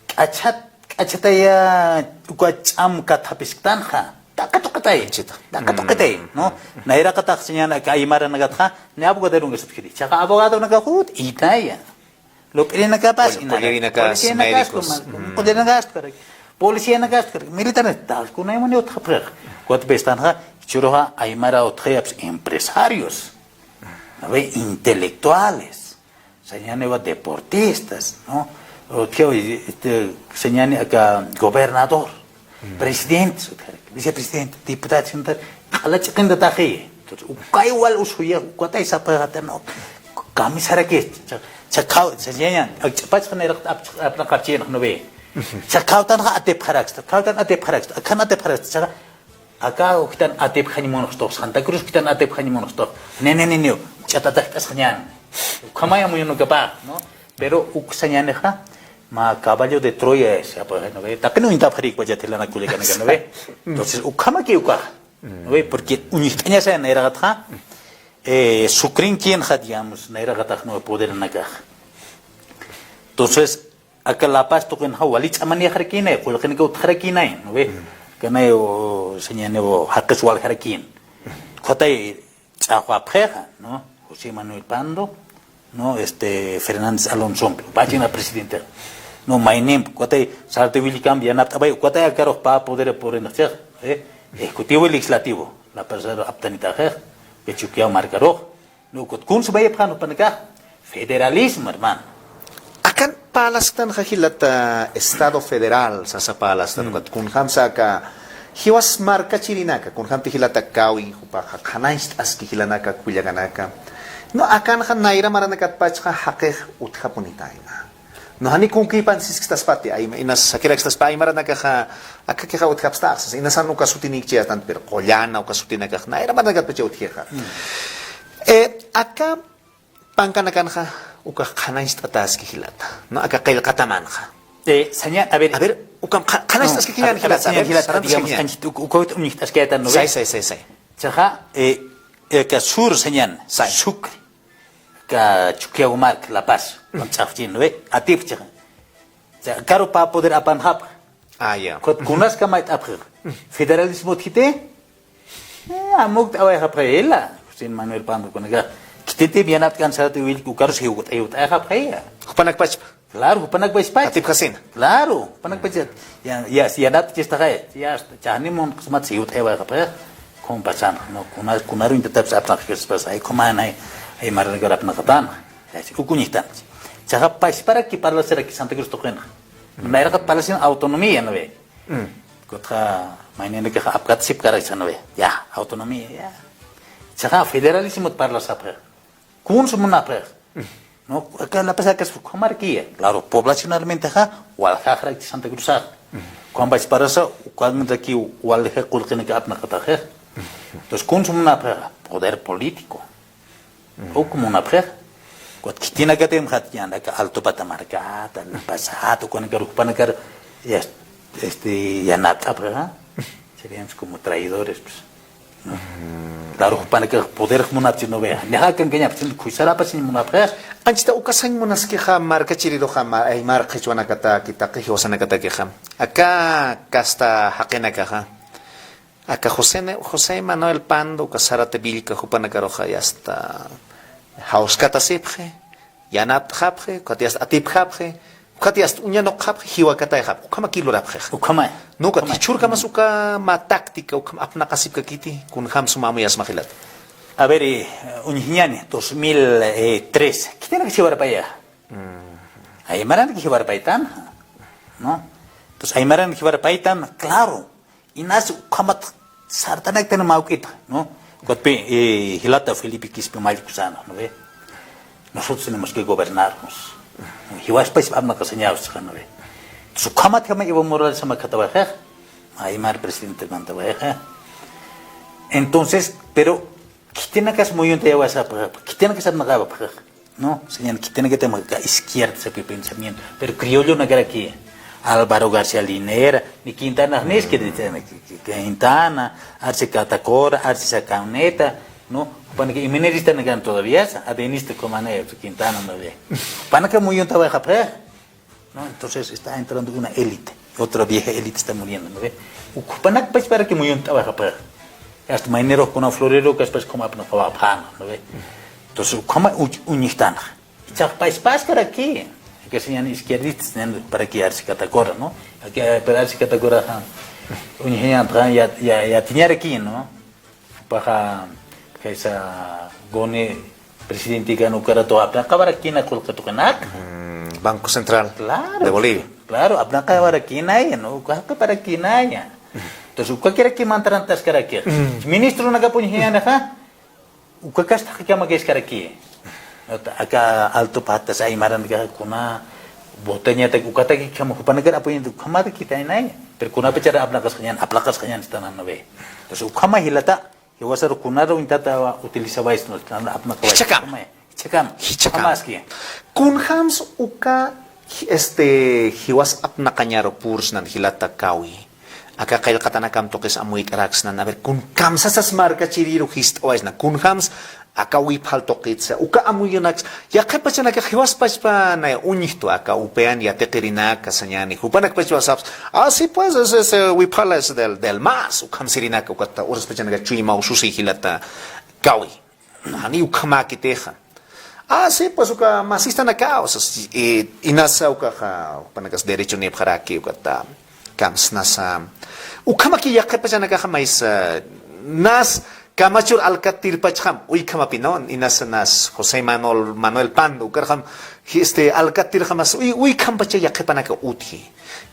k'achat, k'achataya, uka ch'am kathapisktanxa, taqatuqitay, taqatuqitay, ¿no? Nayraqatax sañäni aka aymaranakatxa, ni abogado nunka sutjiri. Chaqa abogado naka jut, itaya. Lup'irinakapas, inaka. Pollerinakas, policianakas, médicos. Policianakas, militares, tal, kunayman utjapxix. Kuat bestanxa, churuxa, aymara utjayapis empresarios, ¿no ve? Intelectuales, sañäniwa deportistas, ¿no? Utjaw, este, sañäni aka gobernador, presidente, vicepresidente, diputado, senador, q'ala chiqintataxi. Entonces, ukay wal usuya, ukatay sapxata, ¿no? Kamisaraki, cha, cha, khaw, cha, ya, ya, ch'apach, ¿no ve? Cha, khawtanxa atipxaraksta, khawtan atipxaraksta, akhan atipxaraksta, cha, aka ukitan atipxañ munxtux, Santa Cruz ukitan atipxañ munxtux. Ne, ne, ne, ne, ch'atatajt'asxañan. Ukhamaya muyunukapa, ¿no? Pero uk sañänixa, mä caballo de Troya ese, ¿no ve? Taqin uñtapxarik, vaya, telana kullakanaka, ¿no ve? Entonces, ukhamaki ukax, ¿no ve? Porque uñjt'añasa nayraqatxa, eh, sukrinkinxa, digamos, nayraqatax, ¿no ve? Poderanakax. Entonces, aka La Paz tuqinxa wali ch'amanïxarakïnay, qullqinaka utjarakïnay, ¿no ve? Kanay, o, sañäni, o, jaqis waljarakïn. Ukatay ch'axwapxixa, ¿no? José Manuel Pando, ¿no? Este, Fernández Alonso, pachina presidente. No, maynim, ukatay, sarta willikamp yanapt'apay, ukatay akarux pä poder purinxchix, ¿eh? Ejecutivo y legislativo, La Paz aptanitaxix, Chukiyaw markarux, ¿no? Ukat kuns mayapxän jupanakax, federalismo, hermano. Akan parlasktanxa jilata Estado Federal, sasa parlasktan, ukat kunjamsa aka jiwas markachirinaka, kunjamti jilata Kawi, jupaxa qhanañcht'aski jilanaka, kullakanaka. No, akanxa nayra maranakatpachxa jaqix utjapunitayna. No, jani kunkipan siskstaspati, ay, inas sakirakstaspa, aymaranakaxa, akakixa utjapstax, sasa, inasan uka sutinikchiyastan, pero qullana uka sutinakax, nayra maranakatpacha utjixa. Eh, aka pankanakanxa, ukax qhanañcht'ataski jilata, ¿no? Aka qillqatamanxa. Eh, saña, a ver. A ver, ukham qha-, qhanañcht'aski, no, kiñan, a ver, jilata, a ver, sañan jilata, sarantaski, digamos, kiñan. Anchit, uk-, ukawit uñjt'askayatan, ¿no ve? Say, say, say, say. Chaxa, eh, eh, ka sur sañan, say. Sucre. Ka Chukiyaw mark, La Paz, mm, ch'axchin, ¿no ve? Atipxchixa. Cha, karu pä poder apanxapxa. Ah, ya. Ukat kunaskamacht'apxi. Federalismo utjiti. Eh, amukt'awayxapxi ila. José Manuel Pando kunaka. Khititip yanapt'kan sarata williku, ukarus jiwt'ay, jiwt'ayxapxi. Jupanakpachpa. Claro, jupanakpachpa. Atipxasina. Claro, jupanakpach. Ya, ya, yanapt'chistaxay. Ya, chanimun qsmat jiwt'aywayxapxi. Kumpasan, no, kuna, kunaru intatapsa apnaqkaspas, ay, kumanay, ay, maranakar apnaqatan. Uka uñjtan. Chaxa pachparaki parlasaraki Santa Cruz tuqinxa. Nayraqat parlasin autonomía, ¿no ve? Mm. Kutxa, mayninakaxa apkatasipkaraksa, ¿no ve? Ya, autonomía, ya. Chaxa federalismo parlasapxi. Kuns munapxi. Mm. No, aka La Paz, aka ukhamaraki. Claro, poblacionalmente xa, waljaxarakchi Santa Cruz xa. Mm. Ukham pachparasa, ukhamaraki walja qullqinaka apnaqataxi. Mm. Entonces, kuns munapxi, poder político. Uk munapxi. Ukat khitinakatimxat, yäni aka Alto Pata markata, La Pazat, ukanakar, jupanakar, ya, este, yanapt'apxi, ¿ah? Seríamos como traidores, pues, ¿no? Claro, jupanakax poder munapchi, ¿no ve? Nixa kankañapchi, khuysarapasiñ munapxi. Anchita uka sañ munaskixa markachiriruxa, ma-, aymar qhichwanakataki, taqi jiwasanakatakixa. Aka kasta jaqinakaxa. Aka José Ne-, José Manuel Pando, uka sarata Villca jupanakaruxa, ya está, jawskatasipxi, yanapt'xapxi, ukat ya está atipxapxi, ukat ya está uñanuqxapxi, jiwakatayxapxi, ukhamaki lurapxi. Ukhamay. No, ukat ukhamay. Jichhürkamas uka mä táctica, ukham apnaqasipkakiti, kunjam suma amuyasma jilata. A ver, eh, uñjiñani, dos mil tres, khitinakis jiwarapaya. Mm. Aymaranakis jiwarapaytan, ¿no? Entonces, aymaranakis jiwarapaytan, claro. Inas ukhamat sartanaktan mä juk'ita, ¿no? Ukatpi, eh, jilata Felipe Quispe mallkusana, ¿no ve? Nosotros tenemos que gobernarnos. Jiwaspach apnaqasañäwsxa, ¿no ve? Entonces, ukhamatjama Evo Morales samakatawayxi, aymar presidente mantawayxi. Entonces, pero, khitinakas muyuntayawayxi, khitinakas apnaqawayxi. No, sañäni khitinakatix aka izquierda sapxi pensamiento. Pero criollonakaraki, Álvaro García Linera, Ni Quintana, ni es que dice, Quintana, Arce Catacora, Arce Sacauneta, ¿no? Jupanaka iminiristanakan todavía, sa, adenista comana, Quintana, ¿no ve? Jupanaka muyuntawayxapxi, ¿no? Entonces está entrando una élite, otra vieja élite está muriendo, ¿no ve? Jupanakpachparakiw muyuntawayxapxi. Hasta maynirux kuna florero, kaspas como apnaqawapxäna, ¿no ve? Entonces, ukhama uñjtanxa. Jichhax payspaskarakï, aka sañäni izquierdistas sañäni, para que Arce Catacora, ¿no? Aka, pero Arce Catacoraxa uñjañäni, ya, ya, yatiñarakï, ¿no? Jupaxa, kaysa, gone presidentikan ukaratu apnaqawarakïna qullqi tuqinaka. Mm, Banco Central de Bolivia. Claro, apnaqawarakïnaya, ¿no? Uka jaqiparakïnaya. Entonces, ukakirakï mantarantaskarakï. Ministronakap uñjañänixa, uka kastxa kamakiskarakï. Aka Alto Patas, aymaranakaxa kuna votañatak, ukatakikham jupanakar apoyañatak, ukhamarkitaynaya. Pero kunapachar apnaqasxañän, aplaqasxañän, ¿no ve? Entonces, ukhama jilata, jiwasar kunar uñtata utilizawaysna, apnaqawaysna. Jichhakama. Jichhakama. Jichhakama. Ukhamäski. Kunjams uka, este, jiwas apnaqañaru pursnan jilata Kawi. Aka qillqatanakamp tuqis amuyt'araksnan. A ver, kun kamsasas markachiriru jist'awaysna. Kunjams aka wipxal tuqitsa. Uka amuyunaks. Yaqhip pachanakax jiwas pachpa nay uñjtwa aka upian yatiqirinaka sañäni. Jupanakpachpa sapxi. Ah, sí, pues, es, es, eh, wipxal es del, del MAS. Ukham sirinaka, ukata uras pachanaka chuymaw susi jilata Kawi. Janiw ukhamäkitixa. Ah, sí, pues, uka masistanakaw, o sea, si, eh, inasa ukaxa, jupanakas derechonïpxaraki, ukata, kamsnasa. Ukhamaki yaqhip pachanakaxa maysa, nas, kamachur alkatirpachxam, uykhamapï, ¿no? Inasa nas, José Manuel, Manuel Pando, ukarjam, este, alkatirjamas, uy, uykhampacha yaqhipanaka utji.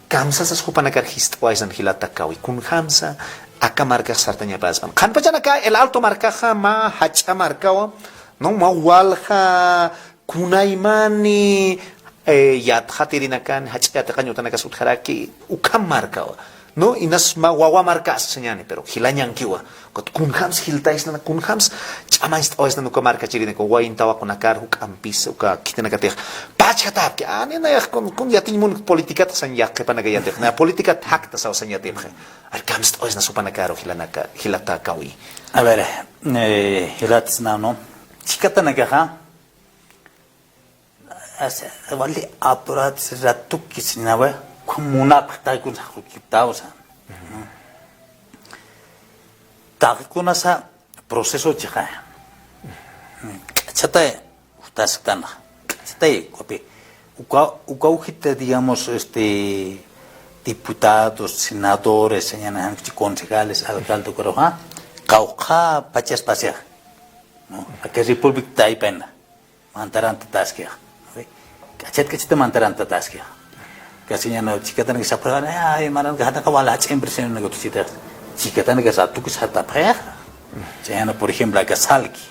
Kamsasas jupanakar jist'awaysnan jilata Kawi. Kunjamsa aka markax sartañapäspan. Qhanpachanaka El Alto markaxa mä jach'a markawa, ¿no? Mä walja kunaymani, eh, yatxatirinakan, jach'a yatiqañ utanakas utjaraki, ukham markawa, ¿no? Inas mä wawa markas sañäni, pero jilañankiwa. Ukat kunjams jiltaysnan, kunjams ch'amañcht'awaysnan uka markachirinaka, wayn tawaqunakar, juk'ampis, uka khitinakatix. Pachjatapki, ani nayax kun, kun yatiñ mun politikat sañ yaqhipanaka yatix. Na politikat jakta saw sañ yatipxi. Ar kamst'awaysna jupanakaru jilanaka, jilata Kawi. A ver, eh, jilatsna, ¿no? Chhikatanakaxa, asa, wali apurats ratukis nawa, kun munapxta kun sakukiptawsa. Taqi kunasa proceso chiqa. K'achatay, jutasktan, k'achatay, ukapi. Uka, uka ujita, digamos, este, diputados, senadores, sañäni jan ukchi concejales, alcalde, ukaruxa, qawqha pachas pasixa, ¿no? Aka República Taypana mantarantataskixa. K'achat k'achata mantarantataskixa. Aka sañäni chhikatanaka sapxi, ay, maranaka jataka wala jach'a empresario naka tuchita. Chhikatanaka satukis satapxixa. Sañäni, por ejemplo, aka Salki.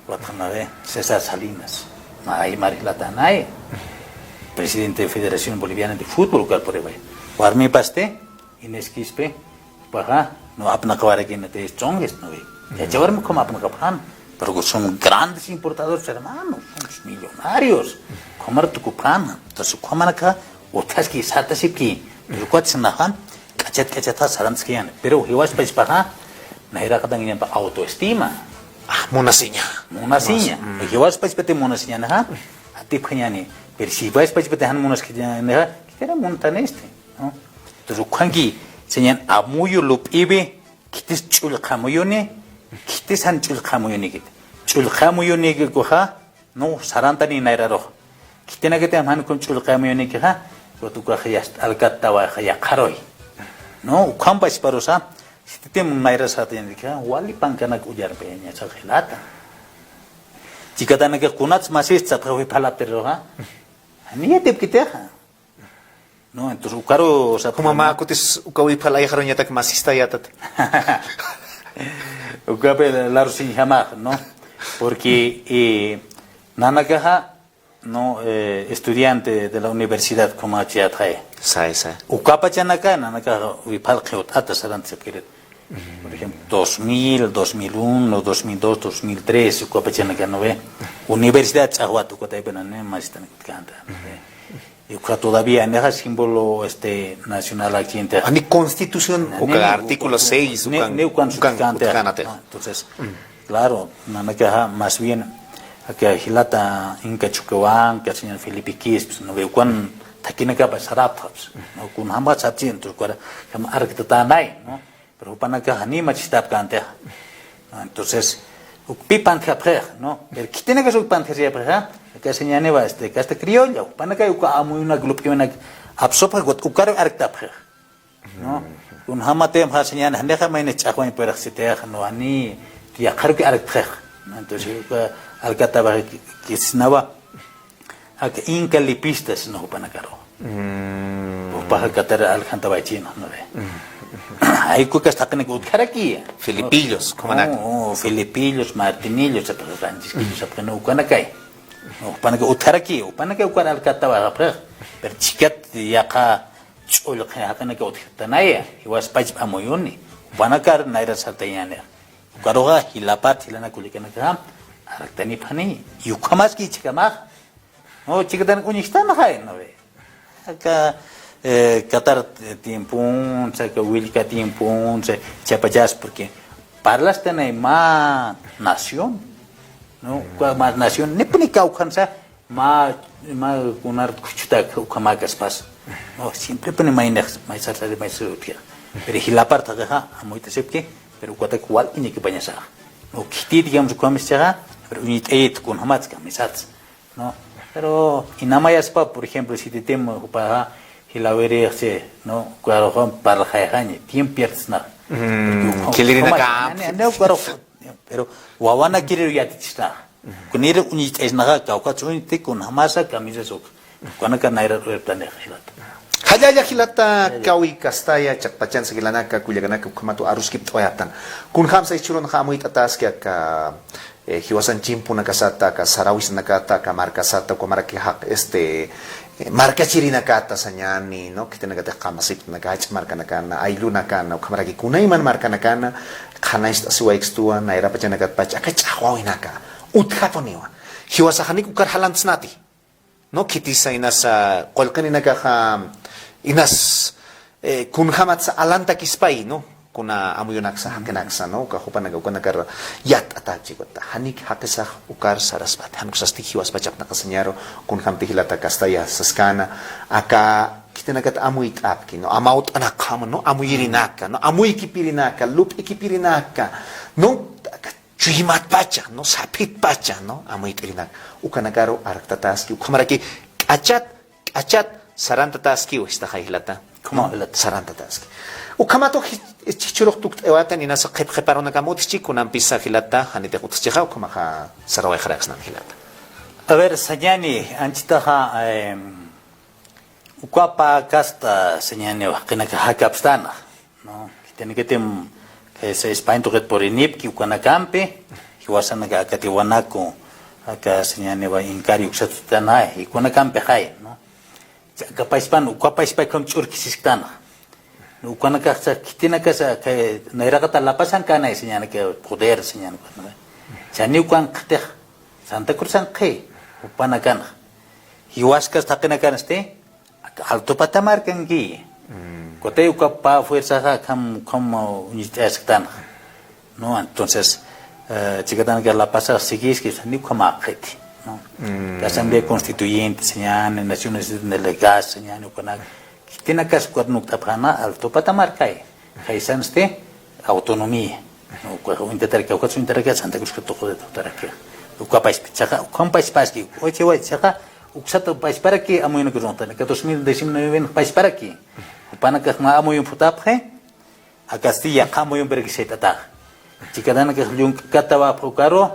Watxanawe, César Salinas. Ay, María Latanay. Presidente de Federación Boliviana de Fútbol, ukar puriway. Warmipasti, Inés Quispe, jupaxa, no apnaqawarakïnati, chonges, ¿no ve? Yachawarmi ukham apnaqapxän, pero son grandes importadores, hermanos, son millonarios. Ukhamar tukupxän, entonces ukhamanaka, utjaski, satasipki, pero ukat sanaxa, k'achat k'achatxa sarantaskayäni, pero jiwas pachpaxa, nayraqatankiñapa autoestima. Ah, munasiña. Munasiña. Jiwas pachpati munasiñänixa, atipxañäni, pero si jiwas pachpati jan munaskiñänixa, kikira muntanesti. ¿No? Entonces, ukhanki, sañäni amuyu lup'iwi, khitis ch'ullqha amuyuni, khitis jan ch'ullqha amuyunikiti. Ch'ullqha amuyunikuxa, no, sarantani nayrarux. Khitinakati jan kun ch'ullqha amuyunikixa, ukat ukaxa yast alkattawaxa yaqharuy. No, ukham pachparusa, sititim nayra sarantanikixa, wali pankanak ullarpayañasa jilata. Chhikatanakax kunats masist sapxiw wiphalaptiriruxa, ni yatipkitixa. No, entonces, ukaru sapxi. Kuma mä kutis uka wiphalayxaruñatak masista yatat. Ukapi larusiñjamax, ¿no? Porque, eh, nanakaxa, ¿no? Eh, estudiante de la universidad, como achiyatxay. Say, say. Ukapachanaka, nanakaxa wiphalqi ut'ata sarantasipkirit. Por ejemplo, dos mil, dos mil uno, dos mil dos, dos mil tres, ukapachanaka, ¿no ve? Universidad ch'axwat, ukataypana, ¿no? Masista, ¿no? Y uka todavía nixa símbolo este nacional aquí en Texas. Ani constitución, uka artículo seis, ni ukan, ni ukan ukan sutkantex. Entonces, claro, nanakaxa más bien aka jilata Inca Chukiwan, ka señor Felipe Quispe, no ve ukan thakinakapa sarapxaps, no kunjama sapchi, entonces uka arktatanay, ¿no? Pero jupanakax janiw machistapkäntixa. Entonces, uk pï pantjapxixa, ¿no? Pero khitinakas uk pantjasipxixa, aka señaniwa, este, casta criolla, jupanakay uka amuyunak lup'iwinak apsupxi, ukat ukaru arktapxixa, ¿no? Kunjamatï mä señani, janixa mayni ch'axwañ purix sitixa, ¿no? Jani yaqharuki arktxixa, ¿no? Entonces, uka alkatawa kisnawa, aka Inca Lipistas, ¿no? Jupanakaru. Jupaxa katar aljantawaychïna, ¿no ve? Ay, ukakas taqinaka utjaraki. Filipillos, ¿no? Ukhamanak. Oh, oh, Filipillos, Martinillos, sapxi, Francisquillos, sapxi, ¿no? Ukanakay. ¿No? Jupanaka utjaraki, jupanaka ukar alkatawayapxi. Pero chikat yaqha ch'ullqi jaqinaka utjtanaya, jiwaspach amuyuni. Jupanakar nayra sartañäni. Ukaruxa jilapat, jilanak kullakanakaxa, arktanipxani, y ukhamaski jichhakamax. No, chikatan uñjtanxay, ¿no ve? Aka, eh, katar tiemponsa, aka willka tiemponsa, chiqapachas, porque parlastanay mä nación, ¿no? Uka mä nación, nipuni kawkhansa, mä, mä kunar kuchutak ukhamakaspas. No, siemprepuni maynix, maysar sari, maysar utjixa. Pero jilapar thaqixa, amuyt'asipki, pero ukatak walt'añakipañasaxa. No, khiti, digamos, ukhamischixaxa, pero uñt'ayit kunjamatsa kamisatsa. ¿No? Pero inamayaspa, por ejemplo, sititim jupaxa jilawirixchi, ¿no? Ukaruxa parlxayxaña, tiempo pierdsnaxa. Porque uka-, khilirinakamp. Ukaruxa, pero wawanakiriru yatichsnaxa. Kunir uñt'aysnaxa, kawkats uñt'i, kunjamasa kamisas uk. Ukanaka nayra urptanix jilata. Jallalla jilata, kawi kastaya, chiqapachansa jilanaka, kullakanaka, ukhamat aruskipt'awayaptan. Kunjamsa jichhürunxa amuyt'ataski aka eh, jiwasan chimpunakasata, aka sarawisanakata, aka markasata, ukhamaraki jaq-, este, eh, markachirinakata sañani, ¿no? Khitinakatix qamasipt'anaka, jach'a markanakana, ayllunakana, ukhamaraki kunayman markanakana, qhanañcht'asiwaykstuwa, nayrapachanakat pach, aka ch'axwawinaka, utjapuniwa. Jiwasax janik ukar jalantsnati. ¿No? Khitisa inasa qullqirinakaxa inas, eh, kunjamatsa alantakispay, ¿no? Kuna amuyunaksa, jaqinaksa, ¿no? Uka jupanaka, ukanakar yatt'atäpchi ukat. Janik jaqisax ukar saraspat. Jan ukasti jiwaspachapxnaqa sañaru, kunjamti jilata kastaya saskäna, aka khitinakat amuyt'apki, ¿no? Amawt'anakjama, ¿no? Amuyirinaka, ¿no? Amuykipirinaka, lup'ikipirinaka, ¿no? Aka chuymatpacha, ¿no? Saphitpacha, ¿no? Amuyt'irinak. Ukanakaru arktataski, ukhamaraki k'achat, k'achat, sarantataski, ukhamax jilata. ¿Cómo, jilata? Sarantataski. Ukhamatu ji-, jichhürux tukt'awaytan inasa qhip qhiparunakam utjchi, kunampisa jilata, janitix utjchixa, ukhamaxa sarawayxaraksnan jilata. A ver, sañani, anchitaxa, em, uka pä kasta sañani jaqinaka jakapstana, ¿no? Khitinakatim, eh, España tuqit purinipki ukanakampi, jiwasanaka aka Tiwanaku, aka sañaniwa Inkari uksatutana, y ukanakampixay, ¿no? Aka payspan, uka payspa ukham ch'urkisisktan. Ukanakaxa, khitinakasa, aka, nayraqata La Pazan känay sañanaka poder, sañanaka, ¿no? Janiw ukanxtix, Santa Cruzanxi, jupanakanxa. Jiwaskas taqinakansti, Alto Pata markanki. Kutay uka pä fuerzaxa ukham, ukham uñt'ayasktanxa. ¿No? Entonces, eh, chikatanaka La Pazax siguiski, janiw ukhamäpxiti, ¿no? Asamblea Constituyente, sañani, Naciones Unidas delegadas, sañani, ukanak. Khitinakas ukat nukt'apxäna, Alto Pata markay. Jaysansti, autonomía. ¿No? Uka uñtataraki, ukat uñtataraki, Santa Cruz ka tuqu de tuqtaraki. Uka payspa, chiqa, ukham payspaski, uka chiqa, uksat paysparaki, amuyunak runxtani, aka dos mil diecinueve paysparaki. Jupanakax mä amuyun phutapxi, akasti yaqha amuyunpiraki sayt'atax. Chikatanakax llunk'katawapxi ukaru,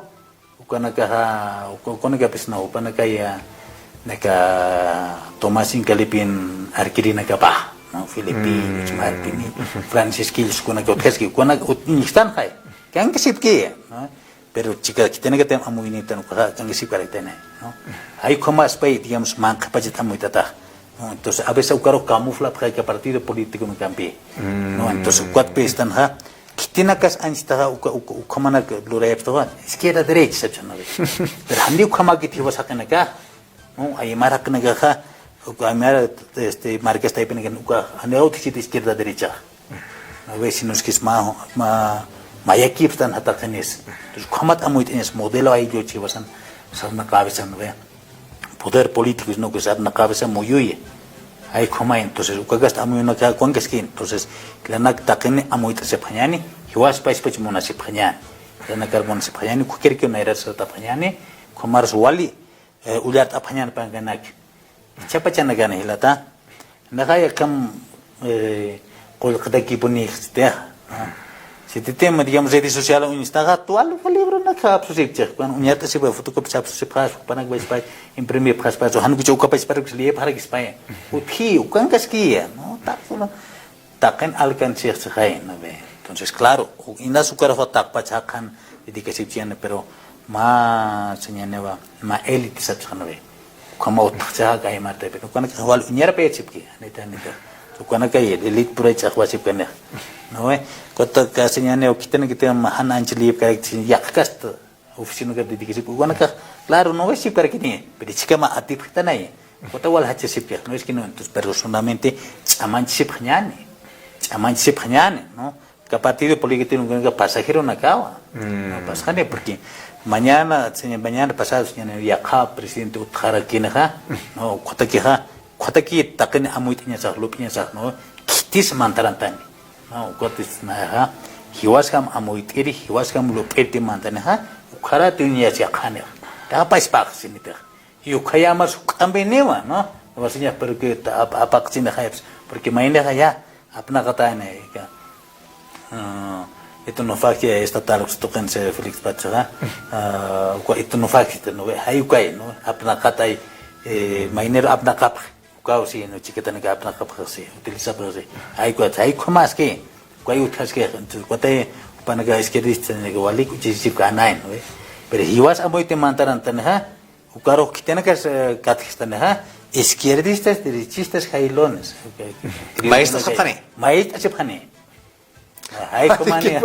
ukanakaxa, uka-, ukanakapis no, upanakaya, naka Tomás Inkalipin arkirinakapax, ¿no? Felipe, Martini, Francisquillos, ukanaka utjaski, ukanaka ut-, uñstanxay. Kankasipki, ¿no? Pero chika, khitinakatim amuyunitan ukaxa, kankasipkaraktani, ¿no? Ay, ukhamaspay, digamos, manqhapachat amuyt'atax, ¿no? Entonces, a veces ukaru camuflapxi aka partido político unakampi, ¿no? Entonces, ukatpi istanxa, khitinakas anchitaxa, uka, uka, ukhamanak lurayapxtawa, izquierda, derecha, sapxi, ¿no? Pero janiw ukhamäkiti jiwas jaqinakax, ¿no? Aymar jaqinakaxa, Uka aymar, este, markas taypinakan uka, janiw utjchiti izquierda derecha. No ve, sino es que es ma, ma, mayakipstan jataqinis. Entonces, ukhamat amuyt'añas modelo aylluchi jiwasan, sarnaqäwisa, no ve. Poder político, sino que sarnaqäwisa muyuya. Ay, ukhama, entonces, ukakasta amuyunaka, ukankaski, entonces, jilanak taqini amuyt'asipxañäni, jiwaspachpach munasipxañäni. Jilanakar munasipxañäni, ukhakiw nayrar sartapxañäni, ukhamarus wali, eh, ullart'apxañäni pankanak. Ichhapachanakani jilata. Naxay akham, eh, qullqitakipunïxchiti. Sititï, digamos, redes social uñstaxa, tuwal libronaka apsusipchix. Ukan uñart'asipxi, fotocopias apsusipxaspa, jupanakpachpa, imprimipxaspa, jan ukhacha ukapachparuks liyipxarakispaya. Utji, ukankaskiya, ¿no? Taqi, ¿no? Taqin alcancesipxi, ¿no ve? Entonces, claro, inas ukarux taqpach jaqin, dedicasipchixani, pero mä, señaniwa, mä élite sapxi, ¿no ve? Ukhamaw utjxañäni aymar taypin. Ukanakax wal uñarapayasipki, janit, janit. Ukanakay, élite puray ch'axwasipkani. ¿No ve? Ukat, uka señaniwa, khitinakiti mä jan anchhit liyipkarakti, yaqhkasta oficinaka dedicasipki. Ukanakax, claro, ¿no ve? Sipkarakini, pero jichhakama atipxtanay. Ukat wal jachasipki, ¿no? Es que no, entonces, personalmente, ch'amañchasipxañäni. Ch'amañchasipxañäni, ¿no? Uka partido político ukanaka pasajeronakawa. Mm. No, pasxani, porque mañana, seña-, mañana pasado, señaniwa, yaqha presidente utjarakinixa, ¿no? Ukhatakixa, ukhataki taqini amuyt'añasax, lup'iñasax, ¿no? Khitis mantarantani, ¿no? Ukhatis nayaxa, jiwasjam amuyt'iri, jiwasjam lup'irti mantanixa, ukharat uñas yaqhanixa. Tapaspax, sinitix. Y ukhayämas juk'ampiniwa, ¿no? Wasiñax, pero que ta-, ap-, apaqchini jayps, porque maynixa ya, apnaqatayna, ah, etnofagia estatal, uks tuqin se Félix Pachaxa, ah, uka etnofagia, ¿no ve? Jay ukay, ¿no? Apnaqatay, eh, maynir apnaqapx, ukaw sí, ¿no? Chiquitanak apnaqapx, sí, utilizapx, sí. Jay uka, jay ukhamaski, ukay utjaski, entonces, ukatay, jupanaka izquierdista, ¿no? Walik, uchisipka anay, ¿no ve? Pero jiwas amuyt'i mantarantanixa, ukarux khitinakas, eh, katjistanixa, izquierdistas, derechistas, jaylunas. Maestras sapxani. Maestras sapxani. Ay, kumani.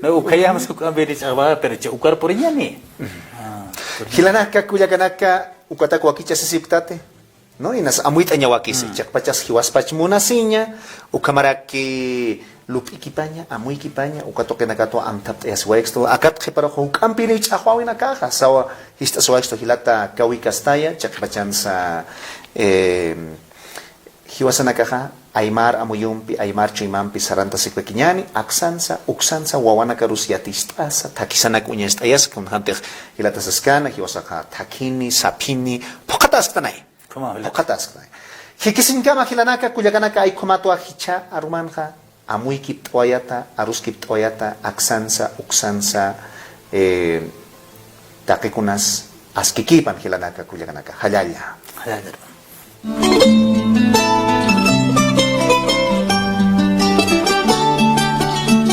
No, ukhayämas juk'ampiri ch'axwaxa, pero cha ukar puriñäni. Ah, puriñäni. Jilanaka, kullakanaka, ukatak wakichasisipktati. ¿No? Inas amuyt'añawakisi, mm, chiqpachas jiwaspach munasiña, ukhamaraki lup'ikipaña, amuykipaña, uka tuqinakatwa amthapt'ayasiwaykistu, akat qhiparux juk'ampiniw ch'axwäwinakaxa, sawa jist'asiwaykistu jilata Kawi Castalla, chiqpachansa, eh, jiwasanakaxa, aymar amuyumpi, aymar chuymampi sarantasikiñäni, aksansa, uksansa, wawanakarus yatist'asa, thakhisanak uñast'ayasa, kunjämtix jilata saskana, jiwasaxa thakhini, saphini, phuqhatasktanay. Ukhama, jilata. Phuqhatasktanay. Jikisiñkama jilanaka, kullakanaka, ay ukhamatwa jichha arumanxa, amuykipt'awayata, aruskipt'awayata, aksansa, uksansa, eh, taqikunas askikipan jilanaka, kullakanaka, jallalla. Jallalla, hermano.